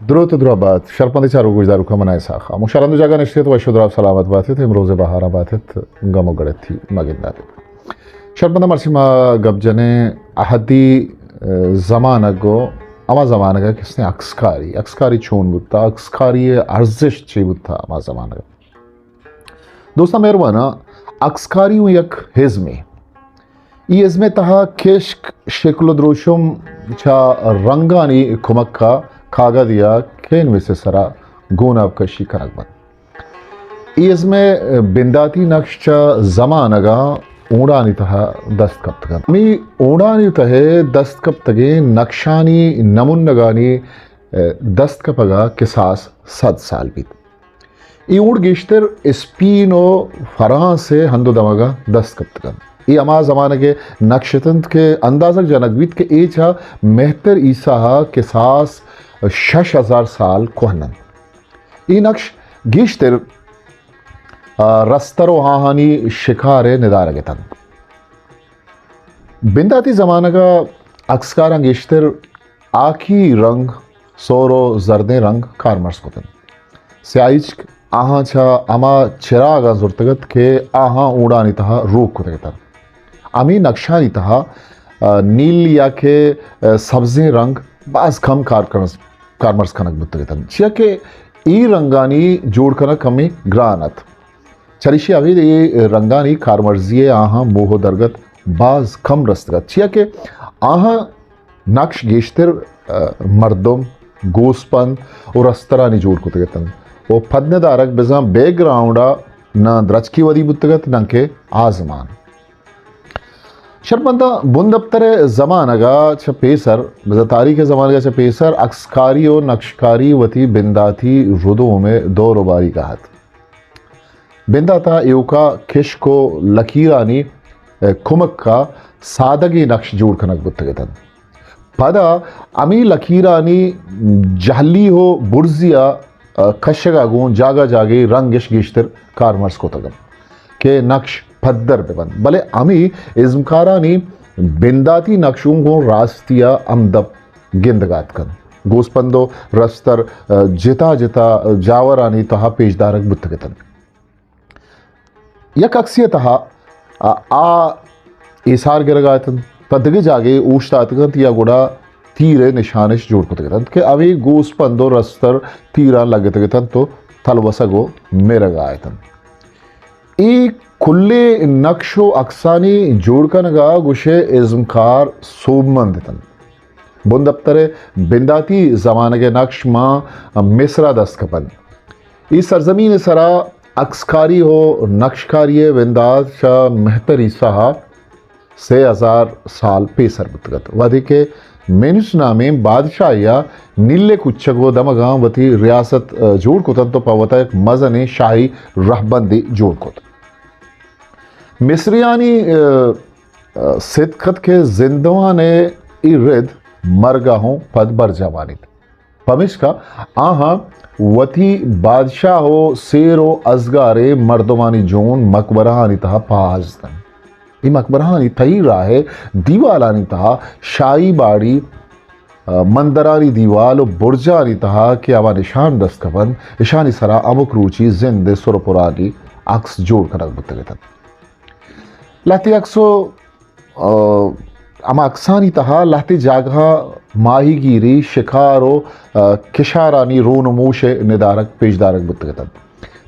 دروت ءُ دراہ بات، شرپندیں چاروک گوشداروکاں، من ءِ ساخ ءَ مشرند جاگہ نشتیت، وش ءُ دراہ سلامت باتیت، امروز ءِ بہاراں باتیت، گم ءُ گڑتی مگندات۔ شرپنداں مرچی ما گپ جنیں اہدی، ءَ، زمانگ ءُ ہما زمانگ ءَ کسیں اکسکاری، اکسکاری چون بوتا، اکسکاری ءِ ارزشت چی بوتا ہما زمانگ ءَ۔ دوستاں مہرباناں، اکسکاری اوں یک ازمے۔ ای ازم ءِ تہا کشک، شکل ءُ دروشم چہ رنگانی کمک ءَ کاگد یا کینوس ءِ سرا گوناب کشی کنگ بنت۔ ای ازم ءِ بنداتی نقش چہ زمانگاں اونڈانی تہا دست کپتگ انت۔ ہمے اونڈانی تہا دست کپتگیں نقشانی نمونگانی، ءَ، دست کپگ ءَ کساس صد سال بیت۔ اے اونڈ گیشتر اسپین ءُ فرانس ءِ ہند ءُ دمگ ءَ دست کپتگ انت۔ اے ہما زمانگ ءِ نقش اتنت کہ اندازگ جنگ بیت کہ اے چہ مہتر عیسی ءَ کساس شش ہزار سال کوہن انت۔ اے نقش گیشتر، آ، رستر ءُ آہانی شکار ءِ ندارگ اتنت۔ بنداتی زمانگ ءَ اکسکاراں گیشتر آکی رنگ، سور ءُ زردیں رنگ کارمرز کتنت۔ سیاہیچک آہاں چہ ہما چراگاں زرتگ ات کہ آہاں اونڈانی تہا روک کتگ اتنت۔ ہمے نقشانی تہا، آ، نیل یا کہ، آ، سبزیں رنگ باز کم کار کنز-، کارمرز کنگ بوتگ اتنت، چیا کہ اے رنگانی جوڑ کنگ کمے گران ات۔ چریشی ابید اے رنگانی کارمرزی ءَ آہاں موہ ءُ درگت باز کم رستگ ات، چیا کہ آہاں نقش گیشتر، ءَ، مردم، گوسپند ءُ رسترانی جوڑ کتگ اتنت ءُ پد ندارگ بزاں بیک گراؤنڈ ءَ ناں درچکی ودی بوتگ ات، ناں کہ آزمان۔ شرپنداں بندپتر ءِ زمانگ ءَ چہ پیسر، بزاں تاریخ ءِ زمانگ ءَ چہ پیسر، اکسکاری ءُ نقشکاری وتی بنداتی ردوم ءِ دور ءُ باریگ ءَ ات۔ بندات ءَ ایوکا کشک ءُ لکیرانی، ءَ، کمک ءَ سادگیں نقش جوڑ کنگ بوتگ اتنت۔ پدا ہمے لکیرانی جہلی ءُ برزی ءَ، ءَ، کشگ ءَ گوں جاگہ جاگہے رنگش گیشتر کارمرز کتگ انت کہ نقش پدر بہ بنت، بلے ہمے ازمکارانی بنداتی نقش اوں گوں راستی ءَ ہمدپ گندگ ءَ اتک انت۔ گوسپند ءُ رستر، ءَ، جتا جتا جاورانی تہا پیش دارگ بوتگ اتنت۔ یک عکسے ءِ تہا آ، آ ایسار گرگ ءَ اتنت، پہ دگہ جاگہے اوشتاتگ انت یا گڑا تیر ءِ نشانش جوڑ کتگ اتنت کہ اوے گوسپند ءُ رستر تیراں لگتگ اتنت ءُ تلوسگ ءُ مرگ ءَ اتنت۔ اے کلیں نقش ءُ عکسانی جوڑ کنگ ءَ گوشئے ازمکار سوبمند اتنت۔ بندپتر ءِ بنداتی زمانگ ءِ نقش ماں مصر ءَ دست کپنت۔ اے سرزمین ءِ سرا عکسکاری ءُ نقشکاری ءِ بندات چہ مہتر عیسی ءَ سے ہزار سال پیسر بوتگ ات، وہدے کہ مینوس نامیں بادشاہے ءَ نیل ءِ کچگ ءُ دمگاں وتی ریاست، ءَ، جوڑ کت انت ءُ پہ وتا یک مزنیں شاہی رہبندے جوڑ کت۔ مصریانی، ءَ، ءَ، ستک ات کہ زندمان ءِ اے رد مرگ ءَ ہوں پد برجاہ مانیت۔ پمیشکا آہاں وتی بادشاہ ءُ سیر ءُ ازگاریں مردمانی جون مقبرہانی تہا پہاز اتنت۔ اے مقبرہانی تہی راہ ءِ دیوالانی تہا شاہی باڑی، ءَ، مندرانی دیوال ءُ برجانی تہا کہ آواں نشان دست کپنت، اشانی سرا ہمک روچی زند ءِ سر ءُ پرانی عکس جوڑ کنگ بوتگ اتنت۔ لہتے عکس ءُ، ءَ، ہما عکسانی تہا لہتے جاگہاں ماہی گیری، شکار ءُ، ءَ، کشارانی رون ءُ موش ءِ ندارگ پیش دارگ بوتگ اتنت۔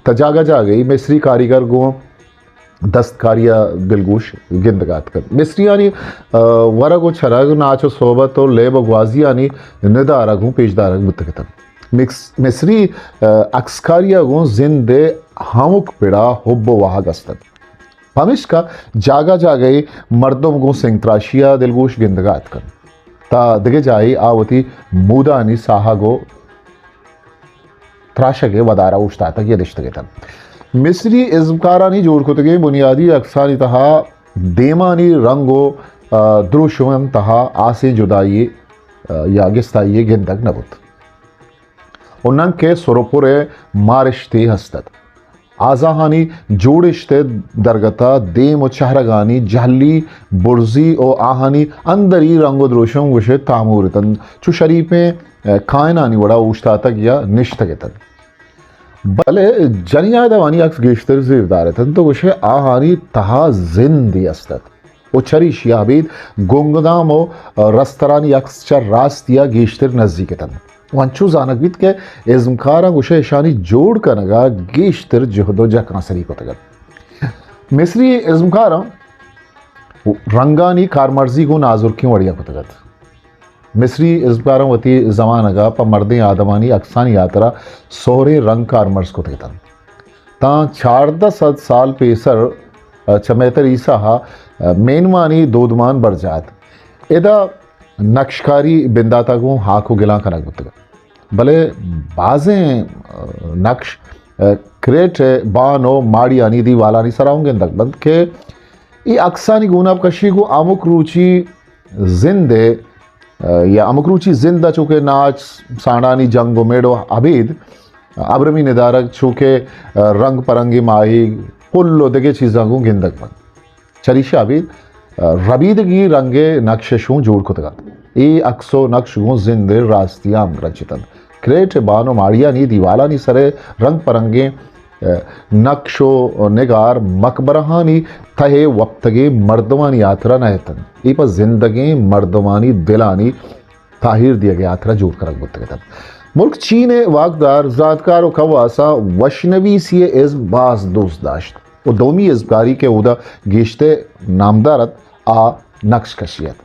تہ جاگہ جاگہے مصری کاریگر گوں دستکاری ءَ دلگوش گندگ ءَ اتکگ۔ مصریانی، ءَ، ورگ ءُ چرگ، ناچ ءُ صحبت ءُ لیب ءُ گوازیانی ندارگ ہوں پیش دارگ بوتگ اتنت۔ مکس-، مصری، ءَ، عکسکاری ءَ گوں زند ءِ ہمک پڑا حب ءُ واہگ است ات۔ پمیشکا جاگہ جاگہے مردم گوں سنگ تراشی ءَ دلگوش گندگ ءَ اتک انت۔ تہ دگہ جاہے آ وتی مودانی ساہگ ءُ تراشگ ءِ ودار ءَ اوشتاتگ یا نشتگ اتنت۔ مصری ازمکارانی جوڑ کتگیں بنیادی عکسانی تہا دیمانی رنگ ءُ، ءَ، دروشمانی تہا آسیں جدائی، ءَ، یا گستائی گندگ نہ بوت۔ ءُ ننکہ سر ءُ پر ءِ مارشتے ہست ات۔ آزاہانی جوڑشت ءِ درگت ءَ دیم ءُ چہرگانی جہلی برزی ءُ آہانی اندری رنگ ءُ دروشم گوشئے تامور اتنت۔ چو شریپیں ء، کائنانی وڑا اوشتاتگ یا نشتگ اتنت۔ بلے جنیادوانی عکس گیشتر زیردار اتنت، تو گوشئے آہانی تہا زندے است ات۔ و چریشی ء ابید گنگدام و رسترانی عکس چہ راستی ء گیشتر نزیک اتنت۔ و انچو زانگ بیت کہ ازمکاراں گوشئے اشانی جوڑ کنگا گیشتر جہد و جکانسری کتگ ات۔ مصری ازمکاراں رنگانی کارمرزی گوں نازرکیں وڑیا کتگ ات۔ مصری ازمکاراں وتی زمانگ ء پہ مردیں آدمانی عکسانی ہاترا سہریں رنگ کارمرز کتگ اتنت۔ تاں چاردہ سد سال پیسر، ء، چہ مہتر عیسی ء، ء، مینمانی دودمان برجاہ ات۔ ادا نقشکاری بندات ء گوں ہاک و گلاں کنگ بوتگ ات۔ بلے بازیں، ء، نقش، ء، کریٹ ء بان و ماڑیانی دیوالانی سرا ہوں گندگ بنت کہ اے عکسانی گوناب کشی گوں ہمک روچی زند ء، ء، یا ہمک روچی زند ء چوکہ ناچ، سانڈانی جنگ و میڑ و ابید ابرمی ندارگ چوکہ، ء، رنگ پرنگیں ماہیگ، پل و دگہ چیزاں گوں گندگ بنت۔ چریشا ابید، ء، ربیدگی رنگ ء نقش شوں جوڑ کتگ ات۔ اے عکس و نقش گوں زند ء راستی ء ہمگرنچ اتنت۔ کریٹ ء بان و ماڑیانی دیوالانی سر ء رنگ پرنگیں نقش و نگار مقبرہانی تہ ء وپتگیں مردمانی ہاترا نہ اتنت، اے پہ زندگیں مردمانی دلانی تاہیر دیگ ء ہاترا جوڑ کنگ بوتگ اتنت۔ ملک چین ء واکدار زانتکار و کواساں وشنویسی ء ازم باز دوست داشت و دومی ازمکاری کہ اودا گیشتر نامدار ات، آ نقش کشی ات۔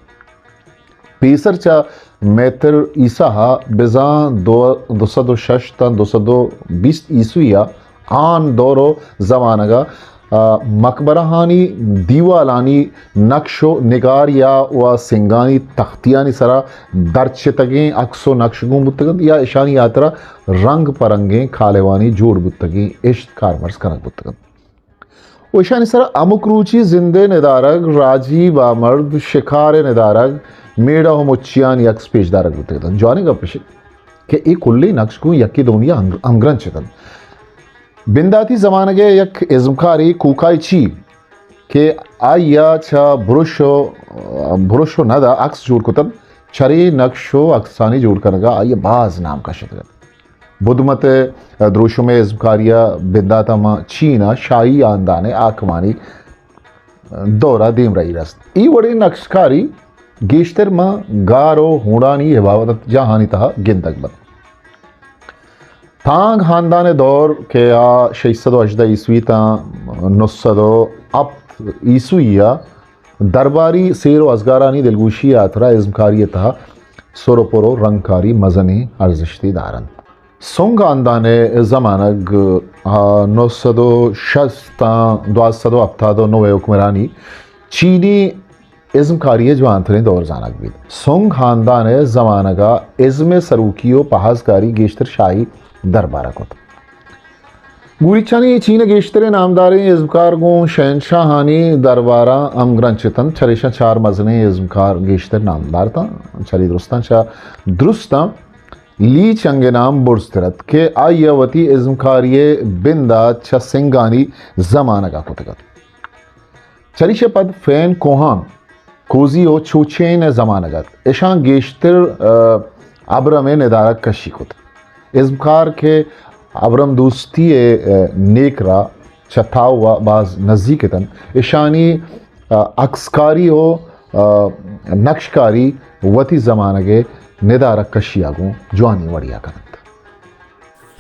پیسر چہ مہتر عیسی ء بزاں دو، دو سد و شش تاں دو سد و بیست عیسوی ء آن دور و زمانگ ء، ء، مقبرہانی دیوالانی نقش و نگار یا و سنگانی تختیانی سرا درچتگیں عکس و نقش گون بوتگ انت یا اشانی ہاترا رنگ پہ رنگیں کالہوانی جوڑ بوتگیں اشت کارمرز کنگ بوتگ انت۔ و ایشانی سرا ہمک روچی زندے ندارگ، راجی بامرد، شکار ندارگ، میڑہ و مچیانی عکس پیش دارگ بوتگ اتنت۔ جوانیں گپ اش کہ اے کلیں نقش گوں یکے دومی ء ہم-، ہمگرنچ اتنت۔ بنداتی زمانگ ء یک ازمکارے کوکائی چی کہ آئی ء چہ برش و، برش و ند ء عکس جوڑ کتنت، چرے نقش و عکسانی جوڑ کنگ ء آئی ء باز نام کشتگ ات۔ بدھ مت ء دروشم ء ازمکاری ء بندات ء ماں چین ء شاہی ہاندان ء حاکمانی دور ء دیمرئی رست۔ اے وڑیں نقشکاری گیشتر ماں گار و ہونڈانی عبادت جاہانی تہا گندگ بنت۔ تانگ ہاندان ء دور کہ آ شش سد و ہژدہ عیسوی تاں نو سد و ہپت عیسوی ء درباری سیر و ازگارانی دلگوشی ء ہاترا ازمکاری ء تہا سر و پر و رنگکاری مزنیں ارزشتے دارنت۔ سونگ ہاندان ء زمانگ، آ، نو سد و شست تاں دوازدہ سد و ہپتاد و نو ء حکمرانی چینی ازمکاری ء جوانتریں دور زانگ بیت۔ سونگ ہاندان ء زمانگ ء ازم ء سروکی و پہازکاری گیشتر شاہی دربار ء کت۔ گوریچانی چین ء گیشتریں نامداریں ازمکار گوں شہنشاہانی درباراں ہمگرنچ اتنت، چریشاں چار مزنیں ازمکار گیشتر نامدار اتنت۔ چری درستاں چہ درستاں لی چنگ ء نام برزتر ات کہ آئی ء وتی ازمکاری ء بندات چہ سنگانی زمانگ ء کتگ ات۔ چریش ء پد فین کوہان، کوزی و چوچین ء زمانگ ات۔ اشاں گیشتر، ء، ابرم ء ندارگ کشی کت۔ ازمکار کہ ابرم دوستی ء، ء، نیک را چہ تاو ء باز نزیک اتنت۔ اشانی، ء، عکسکاری و، ء، نقشکاری وتی زمانگ ء ندارگ کشی ء گوں جوانیں وڑیا کننت۔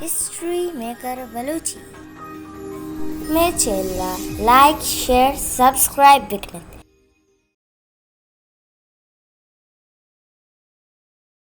History maker Balochi. مئے چینل ء لائک، شیئر، سبسکرائب بکنت۔